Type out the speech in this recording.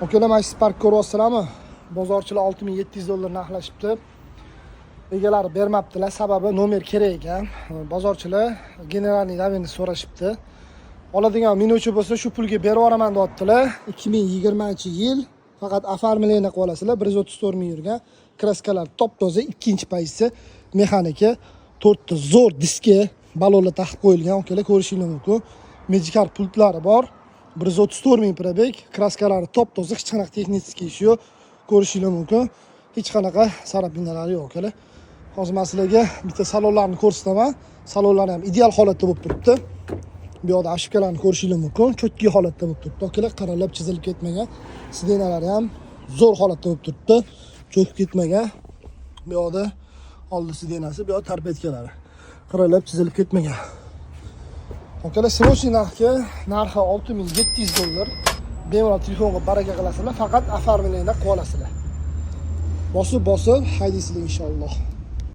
Akalar, mana shu Spark ko'ryapsizlarmi? Bozorchilar 6700 dollar narxlashibdi. Egalari bermabdilar, sababi nomer kerak ekan. Bozorchilar генеральный доверенность so'rashibdi. Oladigan minuvchi bo'lsa, shu pulga berib yuboraman deyaptilar. 2020-yil, faqat оформление qilib olasizlar. 134 ming yurgan. Краска lar top toza, ikkinchi pozitsiya, mexanika, to'rtta zo'r diski, balonlar taqib qo'yilgan, akalar, ko'rishinglar mumkin. Magicar pultlari bor. 134 ming пробег, краска lari top toza, hech qanaqa texnik ishi yo'q. Ko'rishinglar mumkin. Hech qanaqa царапина lari yo'q, akalar. Hozir man sizlarga bitta salonlarni ko'rsataman. Salonlar ham ideal holatda bo'lib turibdi. Bu yoqda обшивка larni ko'rishinglar mumkin. Чёткий holatda bo'lib turibdi. Akalar, qaralab chizilib ketmagan. Сиденья lari ham zo'r holatda bo'lib turibdi. Cho'kib ketmagan. Bu yoqda oldi сиденья si, bu yoqda торпедка lari. Qiralab chizilib ketmagan. Akalar, срочный narxga, narxi 6700 dollar. Bemalol telefon qilib baraka qilasizlar, faqat оформление qilib olasizlar. Bosib bosib haydaysizlar, inshaalloh.